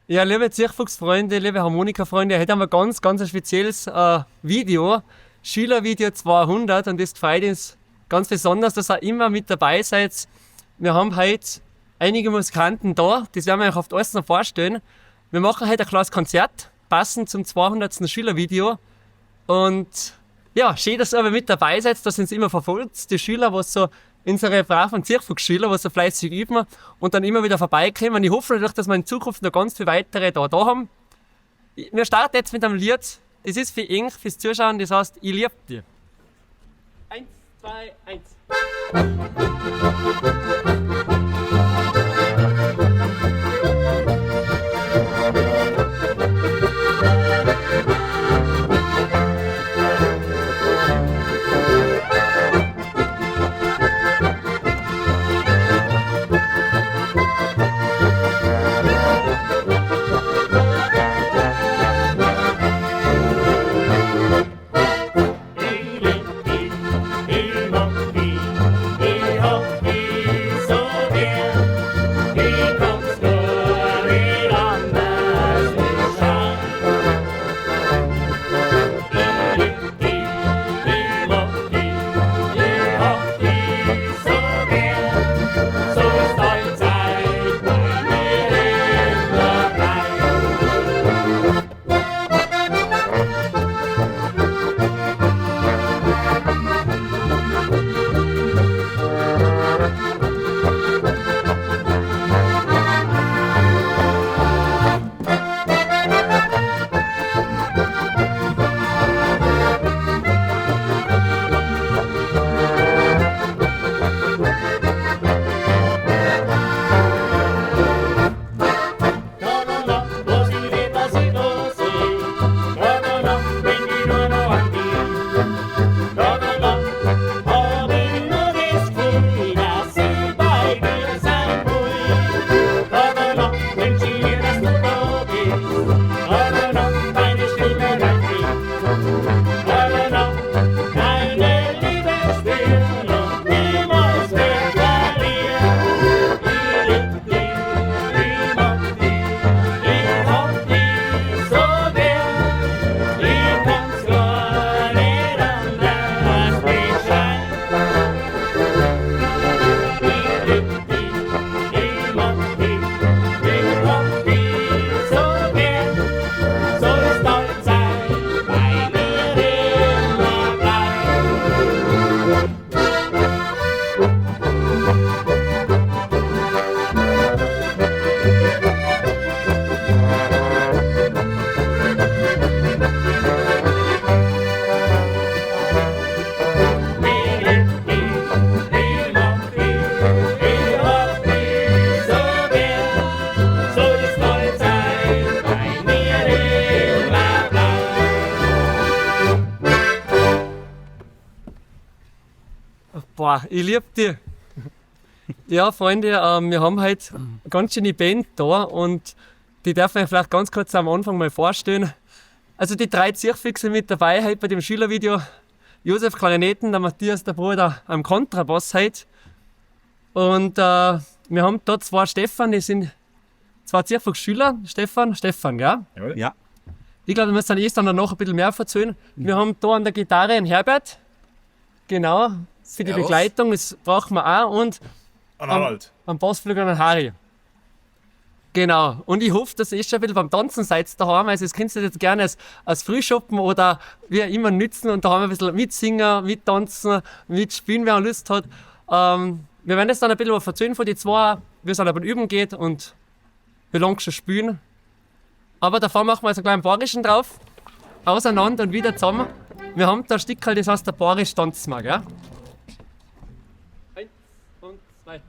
Ja, liebe Zirchfuchsfreunde, liebe Harmonikafreunde, heute haben wir ganz, ganz ein spezielles Video, Schülervideo 200, und das freut uns ganz besonders, dass ihr immer mit dabei seid. Wir haben heute einige Musikanten da, das werden wir euch auf alles noch vorstellen. Wir machen heute ein kleines Konzert, passend zum 200. Schülervideo. Und ja, schön, dass ihr aber mit dabei seid, dass ihr uns immer verfolgt, die Schüler, was so unsere braven Zirchfuchsschüler, was so fleißig üben und dann immer wieder vorbeikommen. Und ich hoffe natürlich, dass wir in Zukunft noch ganz viele weitere da haben. Wir starten jetzt mit einem Lied. Das ist für euch, fürs Zuschauen, das heißt, ich lieb dich. 1, 2, 1. Boah, ich lieb dich. Ja, Freunde, wir haben heute eine ganz schöne Band da und die darf ich vielleicht ganz kurz am Anfang mal vorstellen. Also die drei Zirchfüchse mit dabei heute bei dem Schülervideo. Josef Klarinetten, der Matthias, der Bruder am Kontrabass heute. Und wir haben da zwei Stefan, die sind zwei Zirchfuchsschüler. Stefan, Stefan, gell? Jawohl. Ja. Ich glaube, wir müssen dann erst dann danach ein bisschen mehr erzählen. Wir haben da an der Gitarre einen Herbert. Genau, für die Servus. Begleitung, das brauchen wir auch. Und An Harald. am Bassflügel einen Harry. Genau. Und ich hoffe, dass ihr schon ein bisschen beim Tanzen seid daheim. Also, das könnt ihr jetzt gerne als Frühschoppen oder wie auch immer nützen und daheim ein bisschen mitsingen, mittanzen, mitspielen, wer Lust hat. Wir werden jetzt dann ein bisschen was erzählen von den zwei, wie es dann beim Üben geht und wie lange schon spielen. Aber davor machen wir jetzt einen kleinen Bayerischen drauf. Auseinander und wieder zusammen. Wir haben da ein Stickerl, das heißt der Bayerisch tanzen wir, gell? 1 und 2.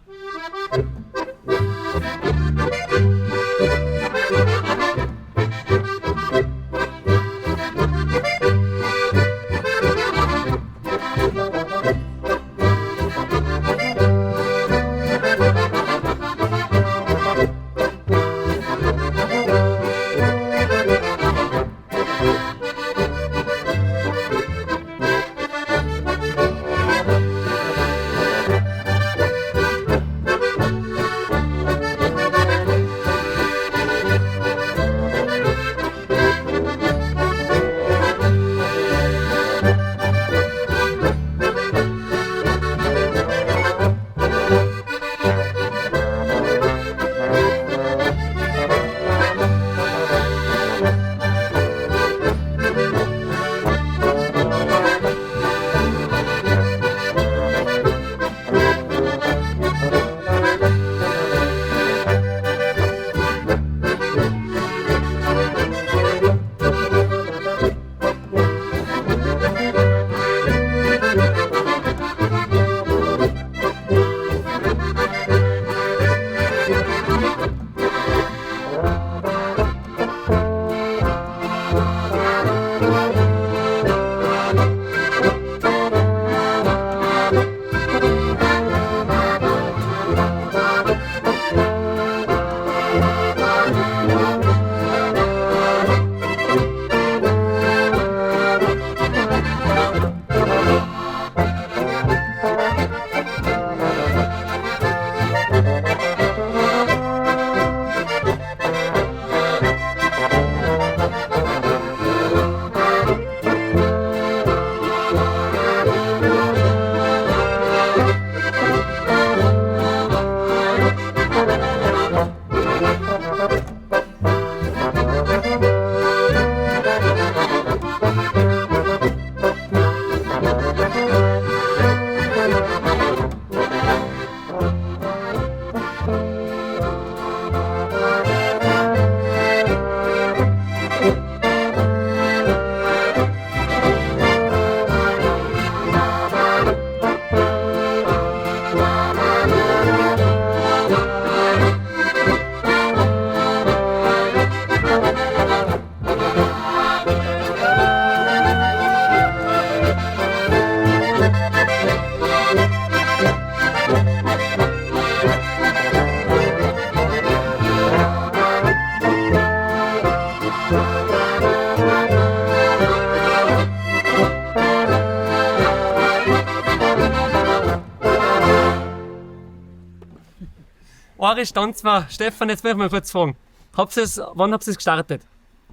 Arisch tanzen wir. Stefan, jetzt möchte ich mal kurz fragen. Wann habt ihr es gestartet?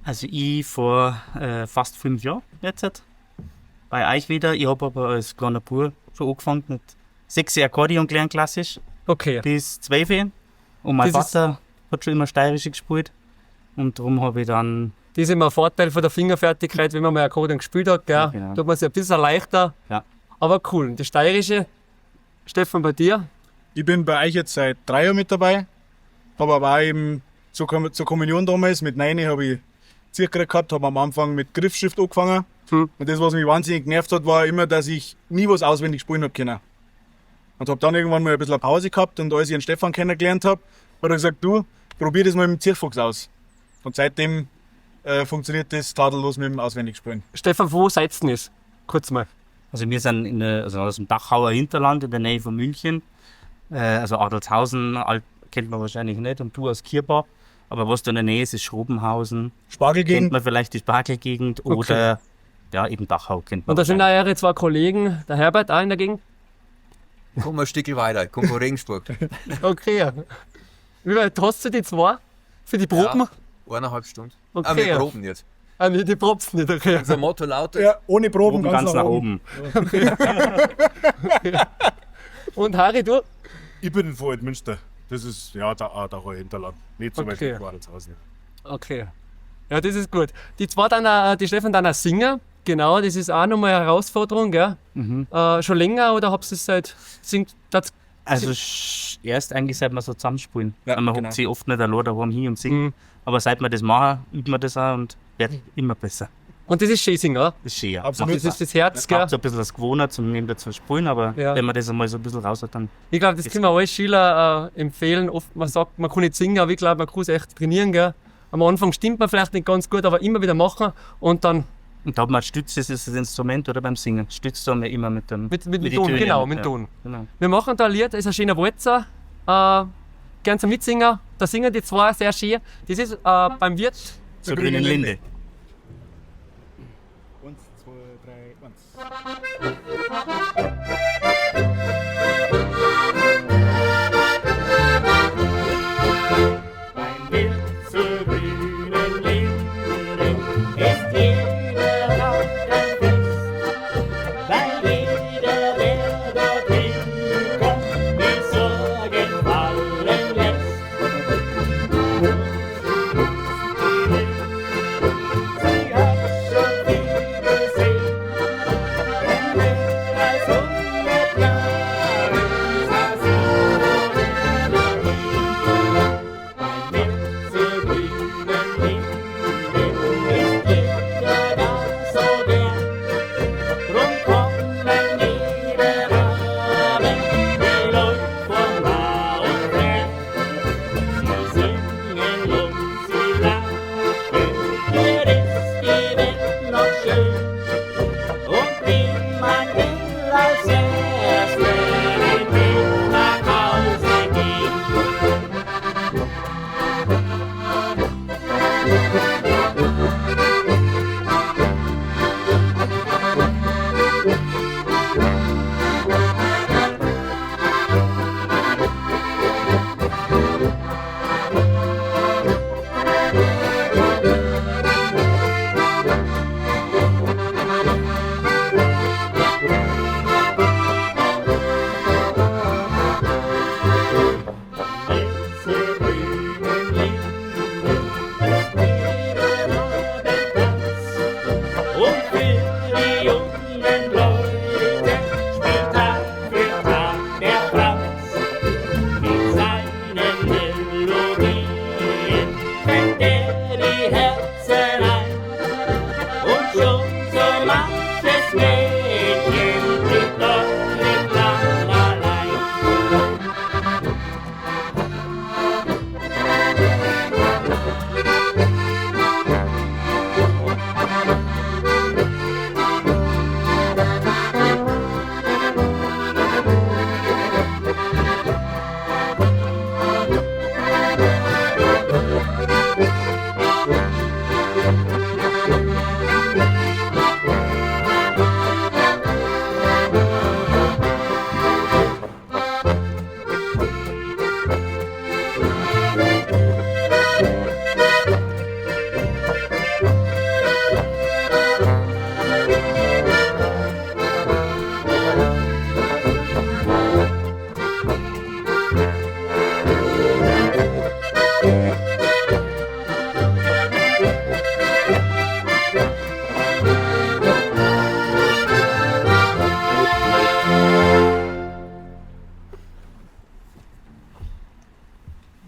Also ich vor fast 5 Jahren jetzt. Bei euch wieder. Ich habe aber als kleiner Bub schon angefangen mit 6 Akkordeon gelernt, klassisch. Okay. Bis 12. Und mein Das ist Vater hat schon immer Steirische gespielt. Und darum habe ich dann. Das ist immer ein Vorteil von der Fingerfertigkeit, wenn man mal Akkordeon gespielt hat, gell? Ja, genau. Tut man sich ein bisschen leichter. Ja. Aber cool. Und das Steirische, Stefan, bei dir? Ich bin bei euch jetzt seit 3 Jahren mit dabei. Habe aber auch eben zur Kommunion damals mit 9 habe ich Zirkel gehabt, habe am Anfang mit Griffschrift angefangen. Und das, was mich wahnsinnig genervt hat, war immer, dass ich nie was auswendig spielen habe können. Und habe dann irgendwann mal ein bisschen eine Pause gehabt und als ich den Stefan kennengelernt habe, hat er gesagt, du, probier das mal mit dem Zirchfuchs aus. Und seitdem funktioniert das tadellos mit dem Auswendigspielen. Stefan, wo seid ihr denn jetzt? Kurz mal. Also wir sind aus dem Dachauer Hinterland in der Nähe von München. Also Adelzhausen kennt man wahrscheinlich nicht und du aus Kierbach. Aber was da in der Nähe ist, ist Schrobenhausen. Spargelgegend. Kennt man vielleicht die Spargelgegend oder ja, eben Dachau kennt man. Und da sind auch eure 2 Kollegen, der Herbert auch in der Gegend. Komm ein Stückchen weiter, ich komm von Regensburg. Okay. Wie weit hast du die 2 für die Proben? Ja, 1,5 Stunden. Okay. Ah, wir proben jetzt. Ah, nee, die probst nicht, okay. Unser Motto lautet: Ja, ohne Proben, Proben ganz nach oben. Okay. Und Harry, du? Ich bin von Altmünster. Das ist ja der Dachauer Hinterland. Nicht so weit Okay. weg von Adelzhausen. Okay. Ja, das ist gut. Die zwei dann auch, die Stefan dann auch singen. Genau, das ist auch nochmal eine Herausforderung, gell? Mhm. Schon länger oder habt ihr es seit singt das? Also erst eigentlich seit wir so zusammenspielen. Ja, man genau. hockt sich oft nicht allein daheim hin und singt. Mhm. Aber seit wir das machen, übt man das auch und wird immer besser. Und das ist schön singen, oder? Das ist schön, ja. Absolut. Das ist das Herz, gell? Braucht so ein bisschen das Gewohnheit, zum neben dazu spielen, aber Ja. wenn man das einmal so ein bisschen raus hat, dann. Ich glaube, das können wir alle Schüler empfehlen. Oft, man sagt, man kann nicht singen, aber ich glaube, man kann es echt trainieren, gell? Am Anfang stimmt man vielleicht nicht ganz gut, aber immer wieder machen und dann. Und da hat man Stütze, das ist das Instrument, oder beim Singen. Stützt man immer mit dem Mit dem die Ton, Tönen. genau, mit dem Ja, Ton. Genau. Wir machen da ein Lied, das ist ein schöner Walzer. Gern zum Mitsingen. Da singen die zwei sehr schön. Das ist beim Wirt. Zur grünen Linde. 1, 2, 3, 1. Beim Wirt zur grünen Linde ist jeder Tag ein Fest, weil jeder, der dorthin kommt, die Sorgen fallen lässt. Sie hat schon viel gesehen, denn mehr als 100 Jahre sah sie wohl Beim Wirt zur grünen Linde ist jeder da so gern. Drum kommen jeden Abend die Leute von nah und fern. Sie singen und sie lachen, hier ist die Welt noch schön. Und niemand will als Erster den Weg nach Hause gehen. Zur grünen Linde ist jeder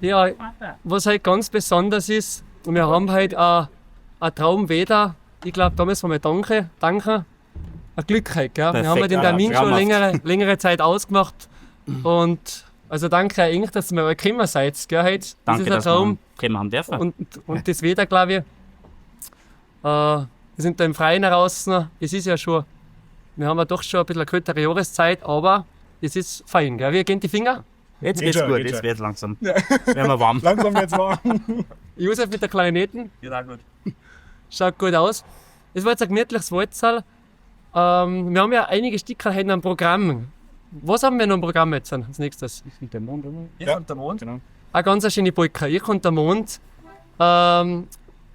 Ja, was halt ganz besonders ist, wir haben halt ein Traumwetter. Ich glaube, da müssen wir mal danken. Ein Glück halt, gell? Wir haben ja den Perfekt, Termin ja, schon traumhaft. längere Zeit ausgemacht. Und also danke eigentlich, dass ihr mal gekommen seid, gell? Heute. Das Danke, ist ein dass Traum. wir kommen haben dürfen. Und das Wetter, glaube ich. Wir sind da im Freien draußen. Es ist ja schon, wir haben ja doch schon ein bisschen eine kältere Jahreszeit, aber es ist fein, gell? Wir gehen die Finger. Jetzt Geht geht's schon, gut, geht jetzt schon. wird's langsam. Werden wir warm. Langsam wird's warm. Josef mit der Klarinetten. Ja, gut. Schaut gut aus. Es war jetzt ein gemütliches Walzerl. Wir haben ja einige Stickerl heute am Programm. Was haben wir noch im Programm jetzt als nächstes? Der Mond, oder? Ich Ja. und der Mond. Genau. Eine ganz eine schöne Polka. Ich und der Mond.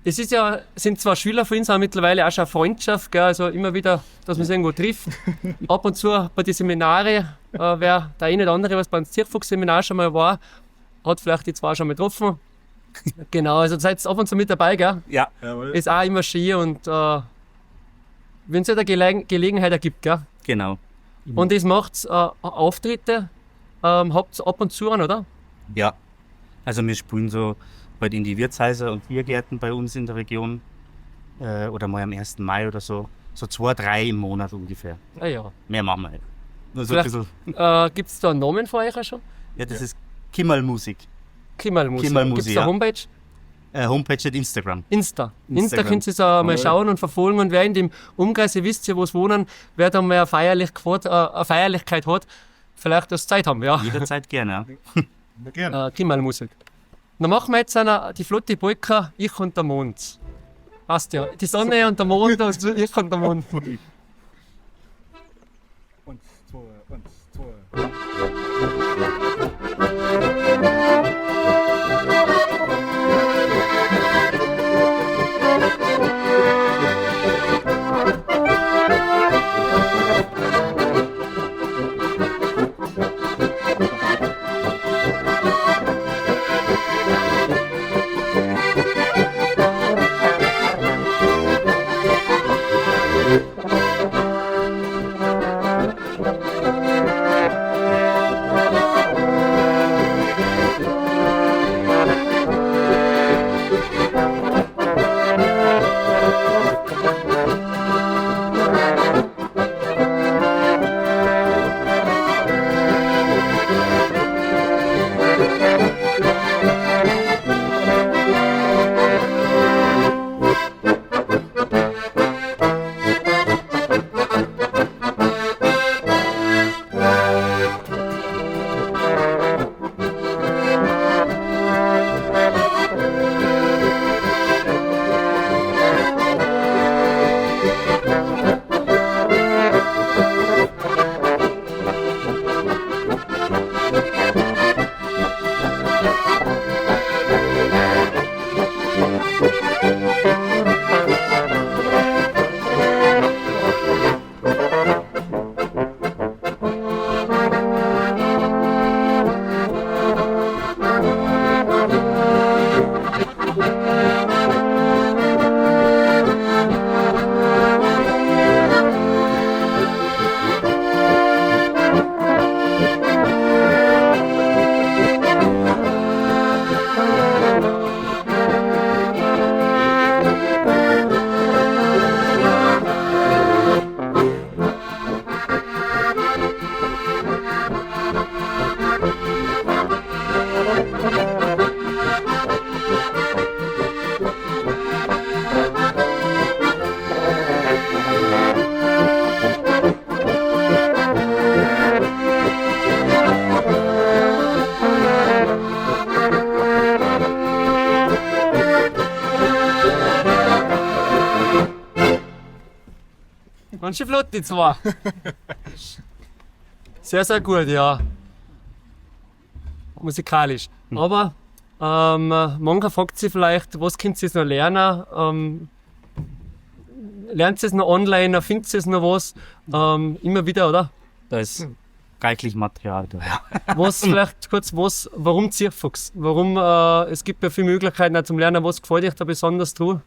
Es ist ja, sind zwar Schüler von uns, aber mittlerweile auch schon eine Freundschaft, gell? Also immer wieder, dass man sich irgendwo trifft. Ab und zu bei den Seminare, wer der eine oder andere, was beim Zirkfuchs-Seminar schon mal war, hat vielleicht die zwei schon mal getroffen. Genau, also seid ab und zu mit dabei, gell? Ja, Jawohl. Ist auch immer schön und wenn es halt eine Gelegenheit ergibt, gell? genau. Und das macht Auftritte, habt ihr ab und zu an, oder? Ja. Also wir spielen so halt in die Wirtshäuser und Biergärten bei uns in der Region. Oder mal am 1. Mai oder so. So 2, 3 im Monat ungefähr. Ah, ja. Mehr machen wir nicht. Nur so ein Vielleicht- bisschen. Gibt es da einen Namen von euch auch schon? Ja, das ist Kimmerlmusik. Kimmerlmusik. Kimmerlmusik, Gibt es da ja. Homepage? Homepage und Instagram. Insta. Insta Instagram. könnt ihr es auch mal schauen und verfolgen. Und wer in dem Umkreis, ihr wisst ja, wo es wohnen, wer da mal eine Feierlichkeit hat, vielleicht das Zeit haben, ja. Jederzeit gerne. Ja. Na, gerne. Kimmerlmusik. Dann machen wir jetzt die flotte Polka, Ich und der Mond. Passt ja. Die Sonne und der Mond, und ich und der Mond. 1, 2, 1, 2. Ganz schön flott, die zwei. Sehr, sehr gut, ja. Musikalisch. Aber mancher fragt sich vielleicht, was könnt ihr jetzt noch lernen? Lernt ihr es noch online, findet ihr es noch was? Immer wieder, oder? Da ist reichlich Material da. Ja. Was vielleicht kurz, was, warum Zirkfuchs? Warum, es gibt ja viele Möglichkeiten auch zum Lernen, was gefällt euch da besonders dran?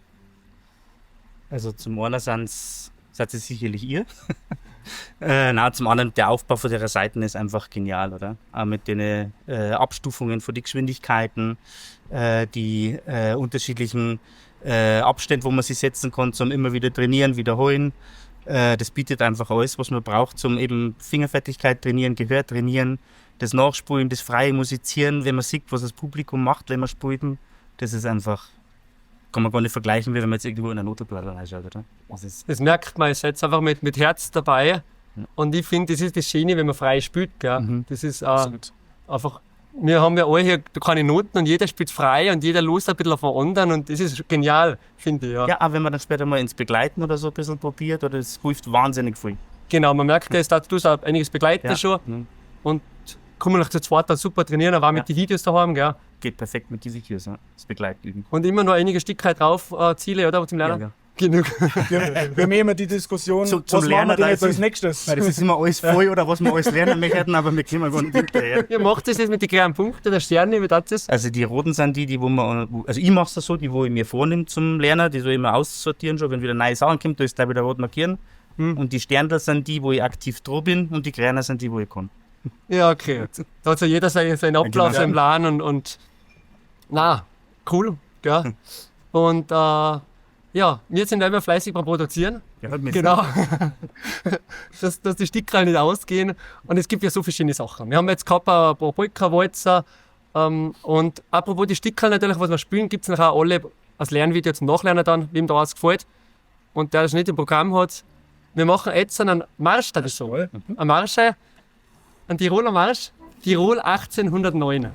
Also zum einen seid ihr sicherlich ihr. Na, zum anderen, der Aufbau von der Seiten ist einfach genial, oder? Auch mit den Abstufungen von den Geschwindigkeiten, die unterschiedlichen Abstände, wo man sich setzen kann, zum immer wieder trainieren, wiederholen. Das bietet einfach alles, was man braucht, zum eben Fingerfertigkeit trainieren, Gehör trainieren, das Nachspulen, das freie Musizieren, wenn man sieht, was das Publikum macht, wenn man spielt. Das ist einfach, kann man gar nicht vergleichen, wie wenn man jetzt irgendwo in einer Notenplatte reinschaut, oder? Das ist Das merkt man, ihr seid einfach mit Herz dabei. Und ich finde, das ist das Schöne, wenn man frei spielt. Gell? Das ist einfach, wir haben ja alle hier keine Noten und jeder spielt frei und jeder lost ein bisschen auf den anderen und das ist genial, finde ich. Ja. Ja, auch wenn man dann später mal ins Begleiten oder so ein bisschen probiert, oder das hilft wahnsinnig viel. Genau, man merkt das, dass du auch einiges begleiten Ja. schon Mhm. und kann man noch zu zweit dann super trainieren, aber auch mit den Videos daheim, gell? Geht perfekt mit diesen Videos, ja. Das Begleiten üben. Und immer noch einige Stücke drauf, Ziele, oder? Zum Lernen. Ja, Genug. Wir haben eh immer die Diskussion, Zum was machen Lernen wir denn da jetzt ist- als nächstes? Weil das ist immer alles voll oder was wir alles lernen möchten, aber wir kommen gar nicht hinterher. Wie macht das jetzt mit den kleinen Punkten, der Sterne, wie das ist? Also die roten sind die, die wo man, also ich mache es so, die wo ich mir vornehme zum Lernen, die soll ich immer aussortieren schon, wenn wieder neue Sachen kommt, da ist gleich wieder rot markieren. Und die Sterndl sind die, wo ich aktiv dran bin und die Kleinen sind die, wo ich kann. Ja, okay. Da hat so jeder seinen Ablauf, genau. seinen Plan und na, cool, gell? Und ja, wir sind ja immer fleißig beim Produzieren. Ja, halt mit. Genau. Dass die Stickerl nicht ausgehen. Und es gibt ja so viele schöne Sachen. Wir haben jetzt gehabt ein paar Polka-Walzer. Und apropos die Stickerl natürlich, was wir spielen, gibt es nachher alle als Lernvideo zum Nachlernen dann, wem da was gefällt. Und der das nicht im Programm hat. Wir machen jetzt einen Marsch, das ist so. Ein Marsch, einen Tiroler Marsch, Tirol 1809.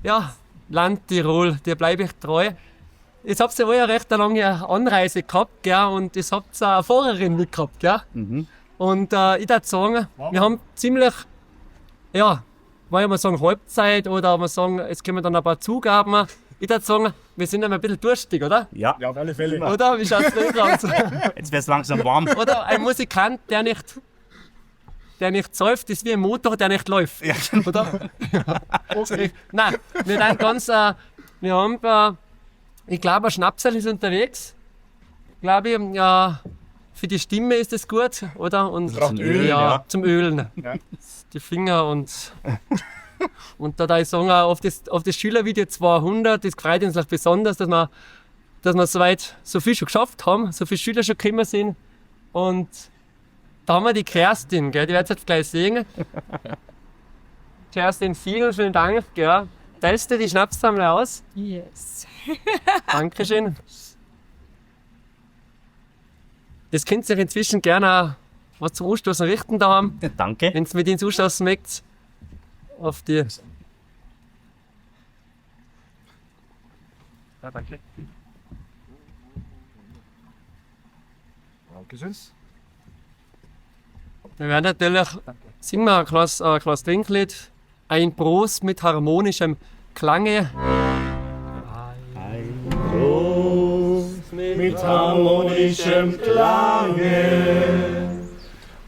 Ja, Land Tirol, dir bleibe ich treu. Jetzt habt ihr wohl eine recht lange Anreise gehabt, gell? Und ihr habt eine Fahrerin mitgehabt, gell? Und ich würde sagen, wir haben ziemlich, ja, wollen wir mal sagen Halbzeit oder mal sagen, es kommen dann ein paar Zugaben. Ich würde sagen, wir sind einmal ein bisschen durstig, oder? Ja, Ja, auf alle Fälle. Oder? Wie schaut's denn aus? jetzt wär's langsam warm. Oder ein Musikant, der nicht säuft, ist wie ein Motor, der nicht läuft. Ja, genau. Oder? Okay. Nein, wir sind ganz, wir haben, ich glaube, ein Schnapsal ist unterwegs. Glaube ich, ja, für die Stimme ist es gut, oder? Und braucht Öl, ja, ja. zum Ölen. Ja. Die Finger und. Und da ich sagen, auch auf das Schülervideo 200, das freut uns auch besonders, dass wir soweit so viel schon geschafft haben, so viele Schüler schon gekommen sind. Und da haben wir die Kerstin, gell, die werdet ihr jetzt gleich sehen. Kerstin, vielen, vielen Dank. Gell. Teilst du die Schnapssammler aus? Yes. Dankeschön. Das könnt ihr euch inzwischen gerne auch was zum Anstoßen richten daheim. Danke. Wenn ihr mit ins Anstoßen mögt, auf die. Ja, danke. Dankeschön. Wir werden natürlich, singen wir ein kleines Trinklied, ein Prost mit harmonischem Klange. Ein Prost mit harmonischem Klange.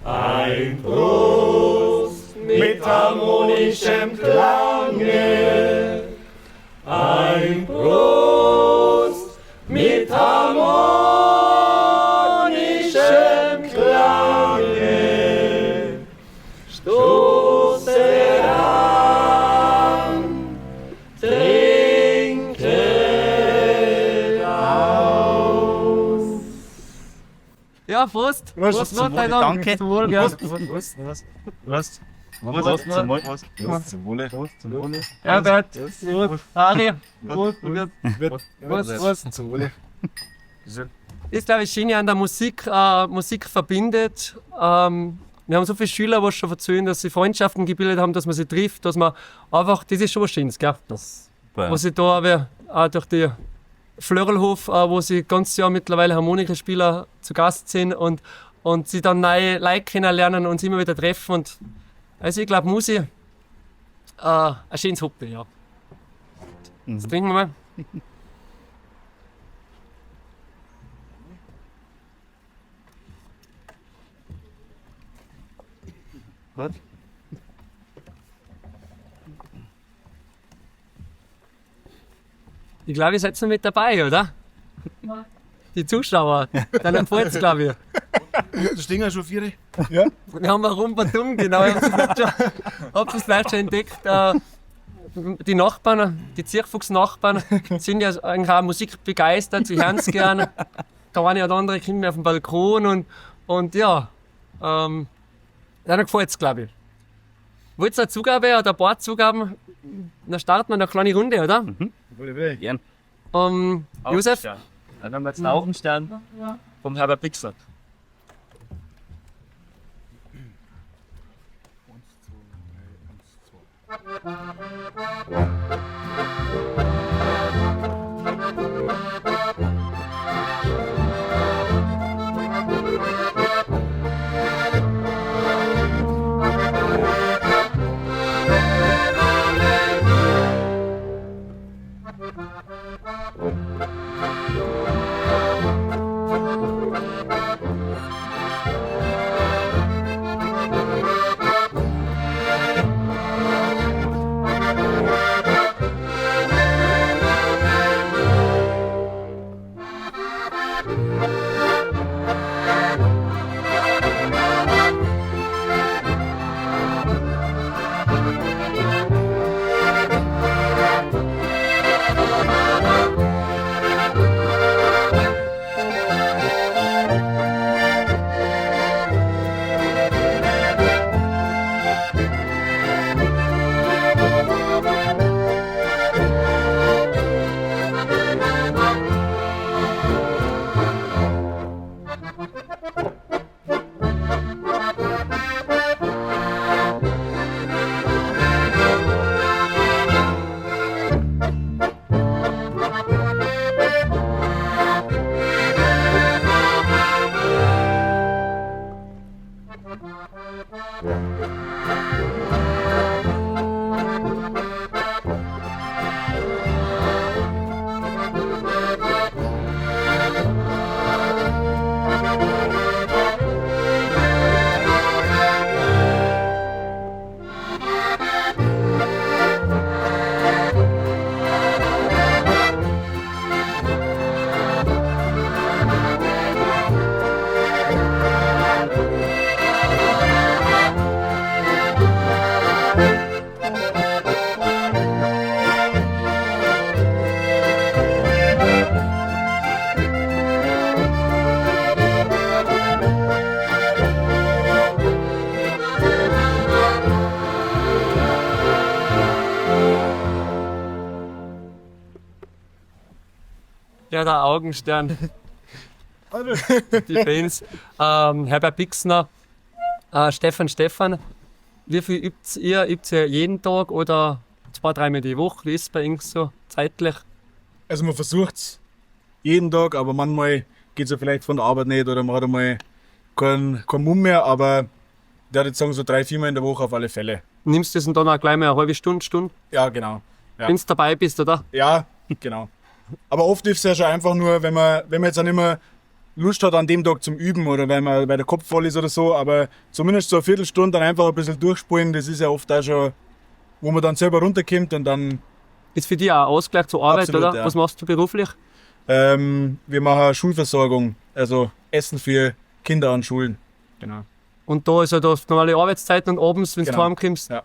Ein Prost mit harmonischem Klange. Ein Prost mit harmonischem Klange. Stoße an, trinket aus. Ja, Prost. Prost. Prost, Gott sei Dank. Danke. Zum Wohl, gell. Prost. Prost. Prost. Prost. Prost. Zum Wohl. Prost zum Wohle. Prost. Zum Wohle. Herbert. Prost. Ari. Prost. Prost. Prost. Zum Wohle. Ist, glaube ich, schön an der Musik, Musik verbindet. Wir haben so viele Schüler, die schon erzählen, dass sie Freundschaften gebildet haben, dass man sie trifft, dass man einfach, das ist schon was Schönes, gell? Das Was ich da habe, auch durch die Flörlhof, wo sie ganz Jahr mittlerweile Harmonikaspieler zu Gast sind und sie dann neue Leute kennenlernen und sie immer wieder treffen. Und also ich glaube, Musik, ein schönes Hobby, ja. Jetzt trinken wir mal. Gut. Ich glaube, ihr seid noch mit dabei, oder? Die Zuschauer. Dann empfohlen es, glaube ich. Da stehen ja schon vier. Ja. Wir haben ein Rumbatum, genau. Ich hab's vielleicht schon entdeckt. Die Nachbarn, die Zirchfuchs-Nachbarn, sind ja eigentlich auch musikbegeistert, sie hören's gern. Der eine oder andere kommt mir auf den Balkon und ja, denen gefällt's, glaube ich. Wollt ihr eine Zugabe oder ein paar Zugaben? Dann starten wir eine kleine Runde, oder? Mhm. Gern. Josef? Dann haben wir jetzt einen Augenstern vom Herbert Pixler. Ja, der Augenstern. Die Fans. Herbert Pixner, Stefan, wie viel übt ihr? Übt ihr jeden Tag oder 2-, 3-mal die Woche? Wie ist es bei Ihnen so zeitlich? Also man versucht's jeden Tag, aber manchmal geht's ja vielleicht von der Arbeit nicht oder man hat einmal keinen Mumm mehr, aber ich würde jetzt sagen, so 3-, 4-mal in der Woche auf alle Fälle. Nimmst du das dann auch gleich mal eine halbe Stunde, Stunde? Ja, genau. Ja. Wenn du dabei bist, oder? Ja, genau. Aber oft ist es ja schon einfach nur, wenn man jetzt auch nicht mehr Lust hat an dem Tag zum Üben oder weil der Kopf voll ist oder so, aber zumindest so eine Viertelstunde dann einfach ein bisschen durchspulen, das ist ja oft auch schon, wo man dann selber runterkommt und dann... Ist für dich auch ein Ausgleich zur Arbeit, Absolut, oder? Ja. Was machst du beruflich? Wir machen Schulversorgung, also Essen für Kinder an Schulen. Genau. Und da ist ja halt normale Arbeitszeiten und abends, wenn du heimkommst, ja.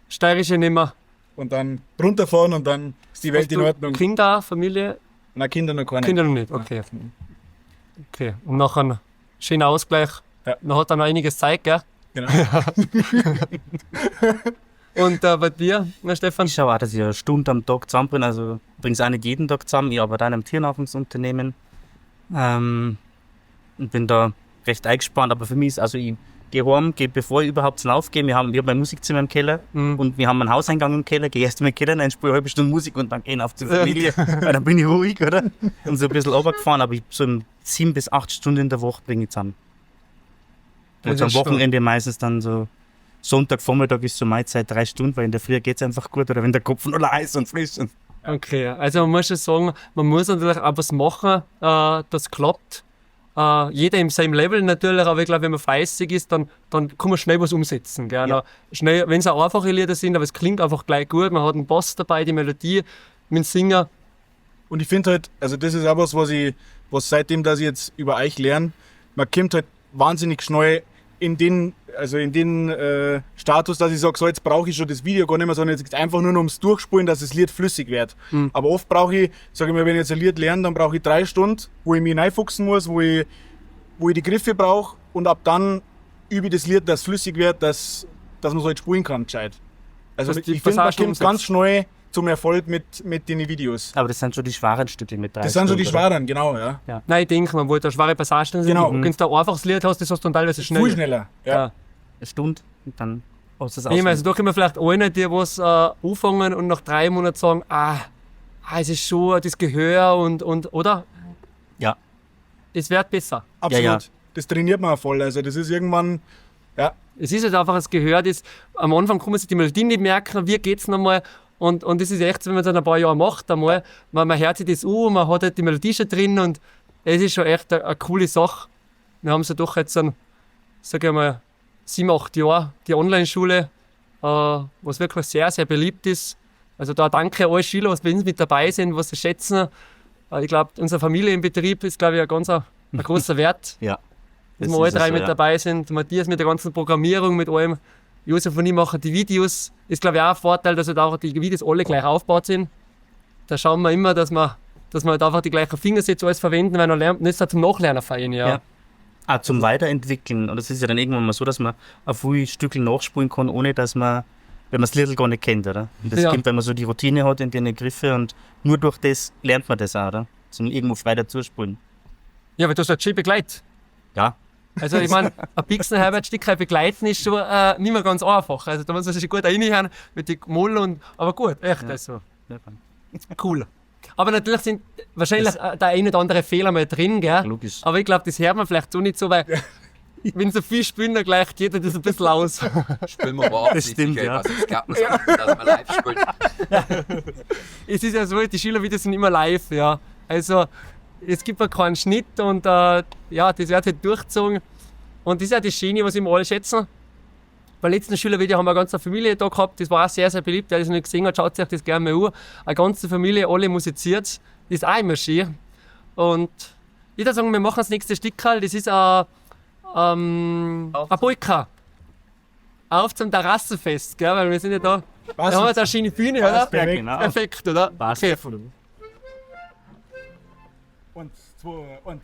Steirische nicht mehr. Und dann runterfahren und dann ist die Welt Hast in du Ordnung. Kinder, Familie? Nein, Kinder noch keine. Kinder noch nicht, okay. Okay, und nachher ein schöner Ausgleich. Ja. Dann hat er noch einiges Zeit, gell? Genau. Und bei dir, na, Stefan? Ich schaue auch, dass ich eine Stunde am Tag zusammenbringe. Also bringe es auch nicht jeden Tag zusammen. Ich arbeite auch in einem Tiernahrungsunternehmen. Und bin da recht eingespannt. Aber für mich ist, also ich gehe heim, gehe bevor ich überhaupt raufgehe. Wir haben ein Musikzimmer im Keller und wir haben einen Hauseingang im Keller. Gehe erst mal in den Keller rein, spiele eine halbe Stunde Musik und dann gehe ich auf die Familie. Weil dann bin ich ruhig, oder? Und so ein bisschen runtergefahren, aber ich so 7 bis 8 Stunden in der Woche bringe ich zusammen. Und am Wochenende meistens dann so Sonntagvormittag ist so meine Zeit 3 Stunden, weil in der Früh geht es einfach gut oder wenn der Kopf noch heiß und frisch ist. Okay, also man muss schon sagen, man muss natürlich auch was machen, das klappt. Jeder im same Level natürlich, aber ich glaube, wenn man fleißig ist, dann kann man schnell was umsetzen. Gell? Ja. Schnell, wenn es auch einfache Lieder sind, aber es klingt einfach gleich gut, man hat einen Bass dabei, die Melodie mit dem Singer. Und ich finde halt, also das ist auch was seitdem, dass ich jetzt über euch lerne, man kommt halt wahnsinnig schnell in den Status, dass ich sage, so jetzt brauche ich schon das Video gar nicht mehr, sondern jetzt geht's einfach nur noch ums Durchspulen, dass das Lied flüssig wird. Mhm. Aber oft brauche ich, sage ich mal, wenn ich jetzt ein Lied lerne, dann brauche ich 3 Stunden, wo ich mich reinfuchsen muss, wo ich die Griffe brauche und ab dann übe ich das Lied, dass es flüssig wird, dass man es halt spulen kann, gescheit. Also dass ich finde, man kommt ganz schnell zum Erfolg mit den Videos. Aber das sind schon die schweren Stücke mit 3 Das sind schon die Stunden, oder? schweren, genau, ja. Ja. Nein, ich denke, man wollte da schwere Passagen sind. Genau. Wenn du da einfaches Lied hast, das hast du dann teilweise schneller. Viel schneller, ja. Ja. Eine Stunde und dann hast du es Ich meine, also da können wir vielleicht alle, die was anfangen und nach 3 Monaten sagen, es ist schon das Gehör und oder? Ja. Es wird besser. Absolut. Ja, ja. Das trainiert man auch voll. Also das ist irgendwann, ja. Es ist halt einfach das Gehör, das am Anfang kann man sich die Melodie nicht merken, wie geht's nochmal? Und das ist echt, wenn man es dann ein paar Jahre macht, einmal, man hört sich das an, man hat halt die Melodie schon drin und es ist schon echt eine coole Sache. Wir haben es ja doch jetzt dann, sag ich mal, 7, 8 Jahre, die Online-Schule, was wirklich sehr, sehr beliebt ist. Also da danke alle Schüler, was bei uns mit dabei sind, was sie schätzen. Ich glaube, unser Familienbetrieb ist, glaube ich, ein ganz ein großer Wert. Ja. Dass wir alle drei mit dabei sind. Matthias mit der ganzen Programmierung, mit allem. Josef und ich machen die Videos. Ist, glaube ich, auch ein Vorteil, dass halt auch die Videos alle gleich aufgebaut sind. Da schauen wir immer, dass wir halt einfach die gleichen Fingersätze alles verwenden, weil dann lernt, das ist halt zum Nachlernen für ihn, ja. Ja. Auch zum Weiterentwickeln. Und es ist ja dann irgendwann mal so, dass man ein viel Stückchen nachspulen kann, ohne dass man, wenn man das Liedl gar nicht kennt, oder? Und das kommt, wenn man so die Routine hat in den Griffe und nur durch das lernt man das auch, oder? Zum irgendwo frei dazuspulen. Ja, weil du hast halt schön begleitet. Ja. Also ich meine, ein Pixner Herbert Stickei begleiten ist schon nicht mehr ganz einfach. Also da muss man sich gut reinhören mit den Moll und, aber gut, echt, ja. Also. Cool. Aber natürlich sind wahrscheinlich der ein oder andere Fehler mal drin, gell? Logisch. Aber ich glaube, das hört man vielleicht so nicht so, weil Wenn so viel spielen, dann gleicht jeder das ein bisschen aus. Spielen wir aber Das stimmt, ja. Was jetzt glaubt man, dass wir live spielen. Es ist ja so, die Schülervideos sind immer live, ja. Also es gibt ja keinen Schnitt und ja, das wird halt durchgezogen. Und das ist ja das Schöne, was immer alle schätzen. Beim letzten Schülervideo haben wir eine ganze Familie da gehabt, das war auch sehr, sehr beliebt. Wer das noch nicht gesehen hat, schaut sich das gerne mal an. Eine ganze Familie, alle musiziert, das ist auch immer schön. Und ich würde sagen, wir machen das nächste Stickerl, das ist ein Polka. Auf zum Terrassenfest, gell, weil wir sind ja da. Da haben wir jetzt eine schöne Bühne, oder? Ja, genau. Perfekt, oder? Passt. Okay. 1, 2, 1.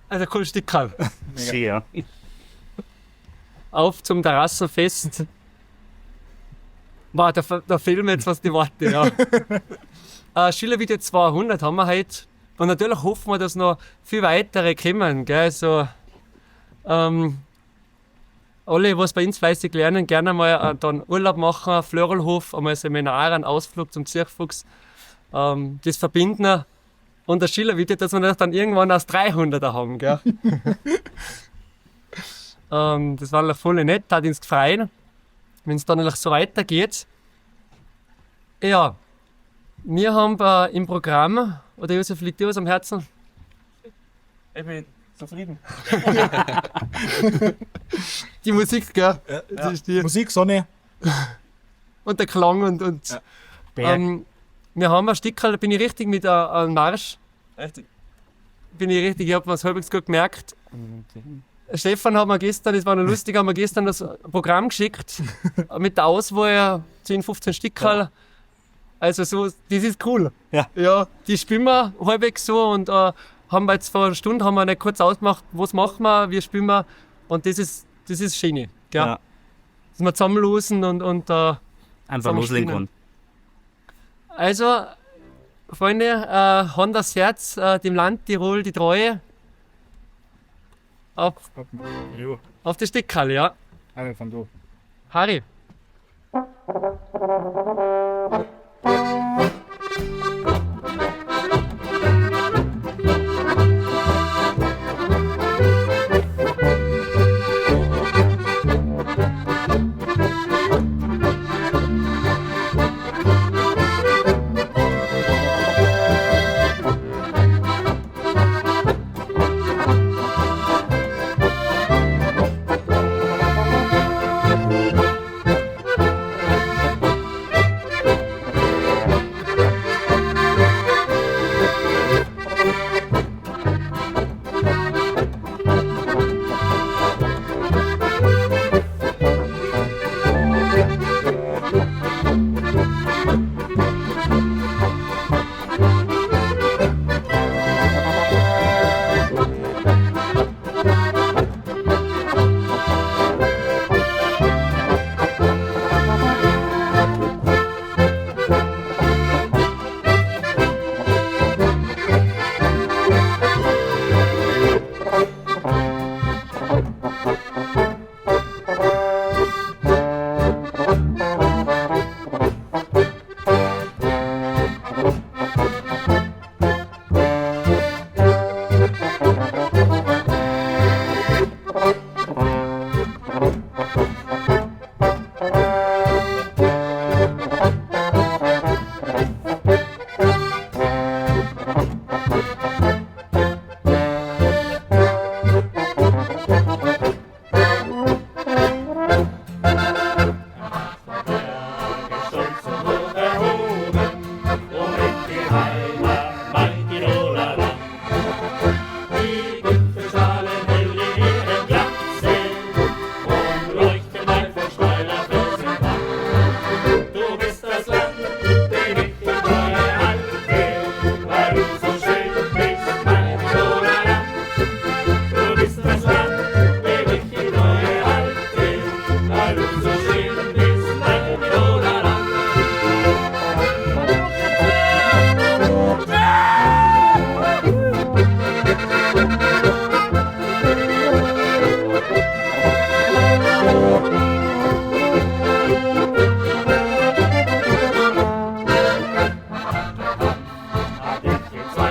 Also cool Stickerl. Schön, ja. Auf zum Terrassenfest. Wow, da fehlen mir jetzt was die Worte, ja. Schülervideo 200 haben wir heute. Und natürlich hoffen wir, dass noch viel weitere kommen. Gell? Also, alle, was bei uns fleißig lernen, gerne mal dann Urlaub machen, Flörlhof, einmal Seminar, einen Ausflug zum Zirchfuchs. Das verbinden wir. Und das Schülervideo, dass wir das dann irgendwann aus 300er haben. Gell? Das war voll nett, hat uns gefreut, wenn es dann natürlich so weitergeht. Ja, wir haben im Programm, oder Josef, liegt dir was am Herzen? Ich bin zufrieden. Die Musik, gell? Ja, Das ist die. Musik, Sonne. Und der Klang und Ja. Berg. Wir haben ein Stickerl, da bin ich richtig mit einem Marsch. Richtig. Bin ich richtig, ich hab mir's halbwegs gut gemerkt. Stefan hat mir gestern, das war noch lustig, hat mir gestern das Programm geschickt mit der Auswahl 10, 15 Stickerl. Ja. Also so, das ist cool. Ja. Ja, die spielen wir halbwegs so und haben wir jetzt vor einer Stunde haben wir nicht kurz ausgemacht, was machen wir, wie spielen wir und das ist schön. Gell? Ja. Dass wir zusammenlosen und Einfach zusammen loslegen spielen. kann. Also, Freunde, Hand aufs Herz, dem Land Tirol die Treue. Auf die Stickerl, ja. Harry, fang du. Harry.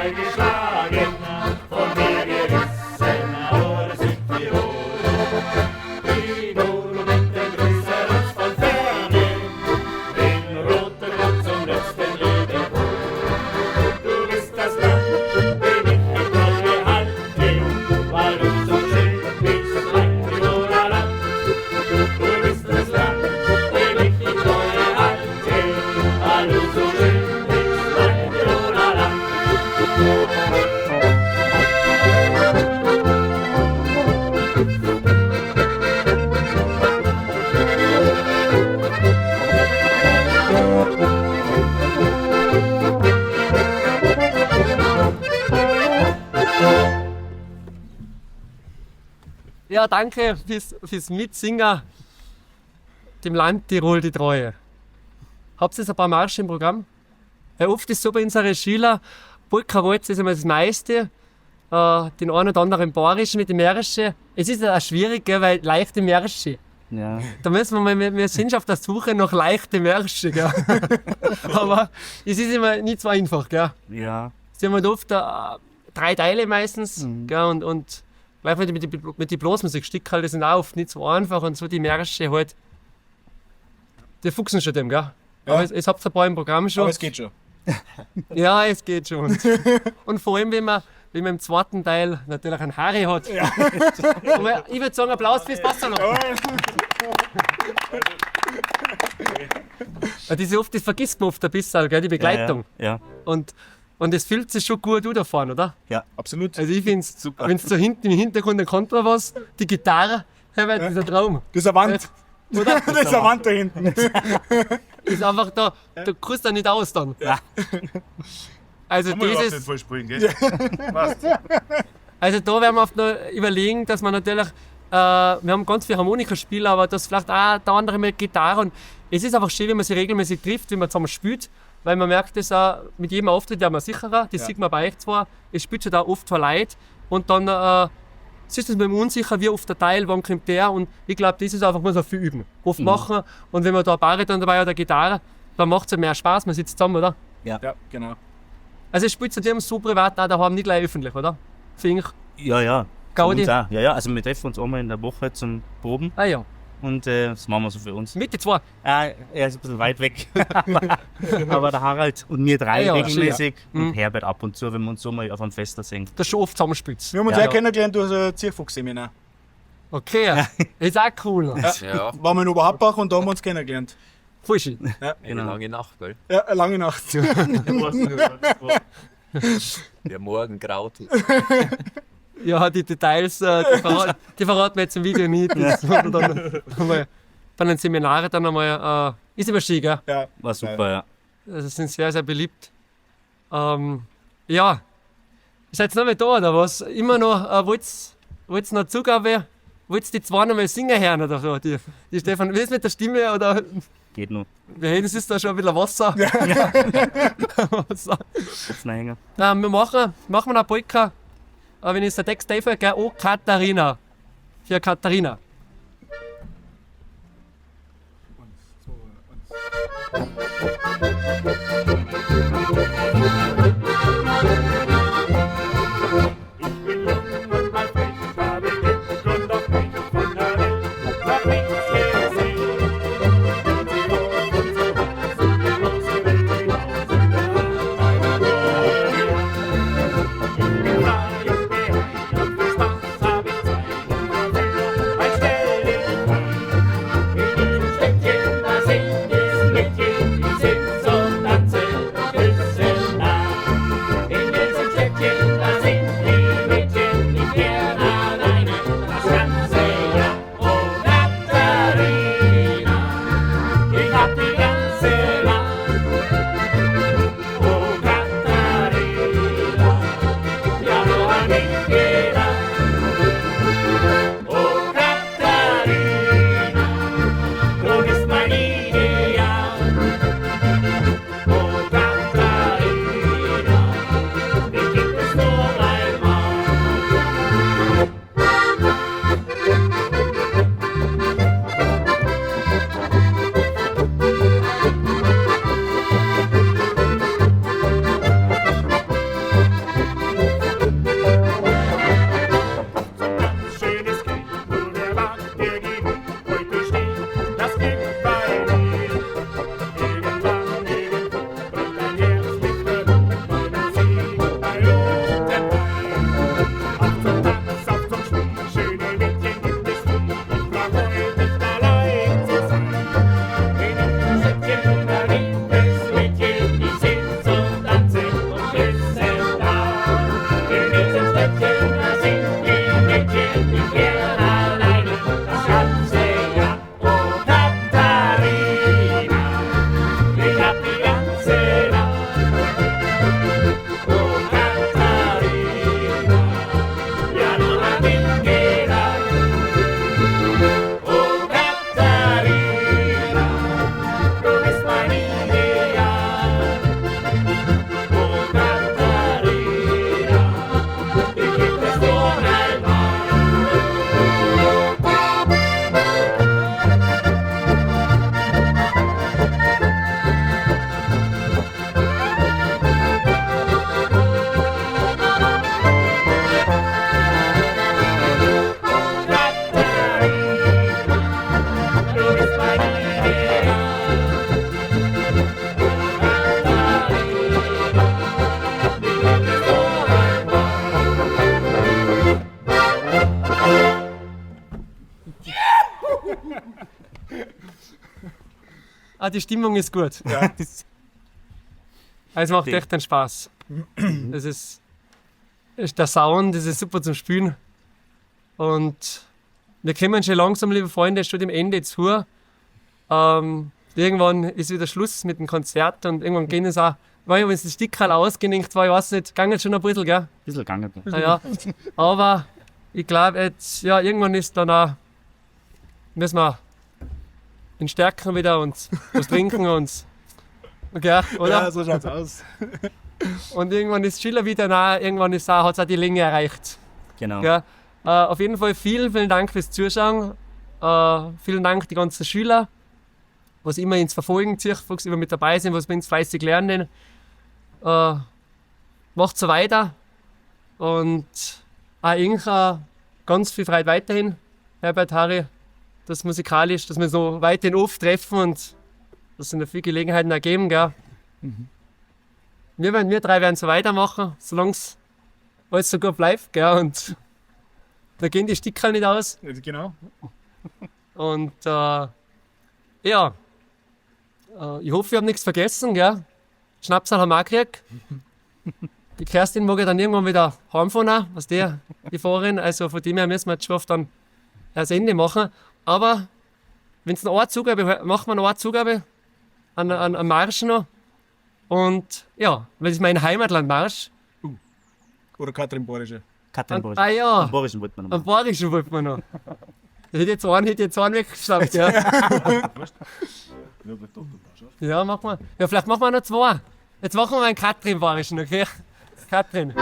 Mal geschlagen, von mir gerissen wurde Südtirol. Die Dolomiten grüßen uns von ferne, in roter Glut zum letzten Lebewohl. Du bist das Land, dem ich die Treue halte, weil du so schön bist, mein Tiroler Land. Du bist das Land, dem ich die Treue halte, weil du so schön bist, mein Tiroler Land. Ja, danke fürs Mitsingen dem Land Tirol die Treue. Habt ihr ein paar Märsche im Programm? Weil oft ist so bei unseren Schülern, Polka-Walzer ist immer das meiste, den einen oder anderen Bayerischen mit dem Mährischen. Es ist ja auch schwierig, gell, weil leichte Märsche. Ja. Da müssen wir mal, wir sind schon auf der Suche nach leichten Märsche, gell. Aber es ist immer nicht so einfach, gell. Ja. Sie haben halt oft 3 Teile meistens, gell, und gleich mit die Blasmusikstücke halt, die sind auch oft nicht so einfach und so die Märsche halt, die fuchsen schon dem, gell? Ja. Aber es habt ein paar im Programm schon. Aber es geht schon. Ja, es geht schon. Und vor allem, wenn man im zweiten Teil natürlich einen Harry hat. Ja. Aber ich würd sagen, Applaus fürs Passerl. Ja. Weil das ist oft, das vergisst man oft ein bisschen, gell, die Begleitung. Ja, ja. Und es fühlt sich schon gut an da vorne, oder? Ja, absolut. Also ich find's super. Wenn's so hinten im Hintergrund ein Kontrabass, die Gitarre, Herbert, das ist ein Traum. Das ist eine Wand. Oder? Das ist eine Wand da hinten. Ist einfach da, da kriegst du nicht aus dann. Ja. Also Kann man das überhaupt ist nicht voll spielen, gell? Passt. Also da werden wir oft noch überlegen, dass man natürlich, wir haben ganz viele Harmonikaspieler, aber das vielleicht auch der andere mit Gitarre. Und es ist einfach schön, wenn man sich regelmäßig trifft, wenn man zusammen spielt, weil man merkt das auch, mit jedem Auftritt wird man sicherer, das sieht man bei euch zwar, es spielt schon da oft vor Leid und dann es ist mit dem unsicher, wie oft der Teil, wann kommt der, und ich glaub, das ist einfach, man muss auch viel üben, oft machen, und wenn man da Bariton dabei hat oder Gitarre, dann macht's ja mehr Spaß, man sitzt zusammen, oder? Ja. Ja, genau. Also es spielt zudem so privat auch daheim, nicht gleich öffentlich, oder? Finde ich. Ja, ja. Gaudi. Uns auch. Ja, ja, also wir treffen uns einmal in der Woche zum Proben. Ah ja. Und das machen wir so für uns. Mit die zwei? Ah, er ist ein bisschen weit weg. Aber der Harald und wir drei Ah, ja, regelmäßig. schön. Und Herbert ab und zu, wenn wir uns so mal auf einem Fest sehen. Das schon oft zusammenspielt. Wir haben uns Ja. auch kennengelernt durch ein Zierfuchs-Seminar. Okay, ist auch cool. Ja. Ja. Waren wir in Oberhauptbach und da haben wir uns kennengelernt. Voll schön. Ja. Eine lange Nacht, gell? Ja, eine lange Nacht. Der Morgen graut. Ja, die Details, die verraten wir jetzt im Video nicht. Das muss man dann einmal bei den Seminaren dann einmal, ist immer schön, gell? Ja. War super, ja. Also sind sehr, sehr beliebt. Ja, ihr seid noch nicht da, oder was? Immer noch, wollt's noch Zugabe? Wollt's die zwei noch mal singen hören oder so? Die Stefan, wie ist mit der Stimme? Oder? Geht noch. Wir hätten es ist da schon ein bisschen Wasser. Ja. Wasser. Kopfneiger. Na, wir machen wir noch Polka. Aber wenn jetzt der Text einfällt, gell? Oh, Katharina. Für Katharina. 1, 2, 1. Ich bin jung und mal frech, habe Glück und auch Pech, von der Welt hab nichts gesehen. Bin sie hoch und so hoch, sind die große Welt hinaus in der Hand einer Gloria. Ich bin frei und bereit und für Spaß hab ich Zeit und dafür ein Die Stimmung ist gut. Ja. Es macht echt einen Spaß. Es ist der Sound, das ist super zum Spielen. Und wir kommen schon langsam, liebe Freunde, schon dem Ende zu. Irgendwann ist wieder Schluss mit dem Konzert und irgendwann gehen es auch, weil wenn es das Stickerl ausgeninkt war, ich weiß nicht, ging jetzt schon ein bisschen, gell? Ein bisschen gegangen. Ah, ja. Aber ich glaube jetzt, ja, irgendwann ist dann auch, müssen wir ihn stärken wieder und was trinken und, okay, oder? Ja, so schaut's aus. Und irgendwann ist Schiller wieder nah, irgendwann ist auch, hat's auch die Länge erreicht. Genau. Ja. Auf jeden Fall vielen, vielen Dank fürs Zuschauen. Vielen Dank die ganzen Schüler, was immer ins Verfolgen zieht, was immer mit dabei sind, was wir ins fleißig lernen. Macht so weiter. Und auch Inka, ganz viel Freude weiterhin, Herbert, Harry, das musikalisch, dass wir so weiterhin oft treffen und dass es noch viele Gelegenheiten ergeben, gell? Wir drei werden so weitermachen, solange es alles so gut bleibt, gell? Und da gehen die Stickerl nicht aus. Genau. Und ja, ich hoffe, wir haben nichts vergessen, gell? Schnapsal haben wir auch gekriegt. Die Kerstin mag ja dann irgendwann wieder heimfahren, auch, was der, die Fahrerin. Also von dem her müssen wir jetzt schon oft dann das Ende machen. Aber wenn es noch eine Zugabe, machen wir noch eine Zugabe an Marsch noch. Und ja, das ist mein Heimatlandmarsch. Oder Katrin Borische. Katrin Boris. Ah ja, Borischen wollten wir noch am machen. Bayerischen wollten wir noch. Da hätte jetzt einen weggeschnappt, ja. Ja, machen wir. Ja, vielleicht machen wir noch zwei. Jetzt machen wir einen Katrin Bayerischen, okay? Katrin.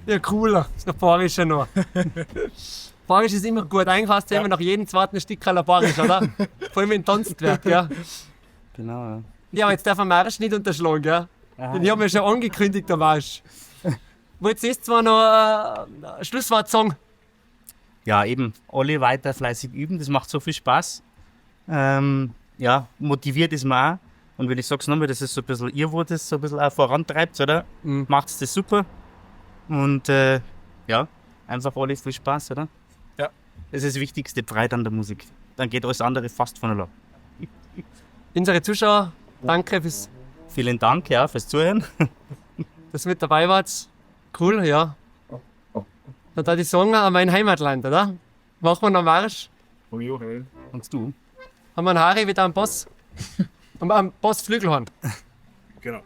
Ja, cooler. Ist noch Bayerischer noch. Bayerisch ist immer gut. Eigentlich hast du immer nach jedem zweiten Stück ein Bayerisch, oder? Vor allem wenn tanzt wird, gell? Genau, ja. Ja, aber jetzt darf man Marsch nicht unterschlagen, gell? Den haben wir schon angekündigt, der Marsch. Wollt ihr jetzt zwar noch ein Schlusswort sagen? Ja, eben, alle weiter fleißig üben, das macht so viel Spaß. Ja, motiviert ist man auch. Und wenn ich sag's nochmal, das ist so ein bisschen ihr, wo das so ein bisschen auch vorantreibt, oder? Mhm. Macht's das super. Und ja, einfach alle viel Spaß, oder? Ja. Das ist das Wichtigste, Freude an der Musik. Dann geht alles andere fast von allein. Unsere Zuschauer, danke, fürs, Vielen Dank, ja, fürs Zuhören. dass ihr mit dabei wart. Cool, ja. Dann da die sagen, an mein Heimatland, oder? Machen wir noch Marsch. Und du? Haben wir einen Harry wieder am Boss? Am Boss Flügelhorn. Genau.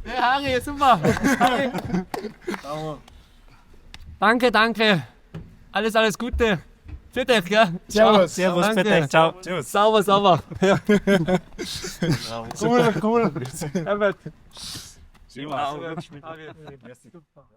Ja, Harry, super. Harry. Danke, danke. Alles, alles Gute. Für dich, gell? Ciao. Servus. Servus, Danke. bitte. Ciao. Sauber, sauber. Ja. Cool, cool. Herbert. Schön. Harry. Super.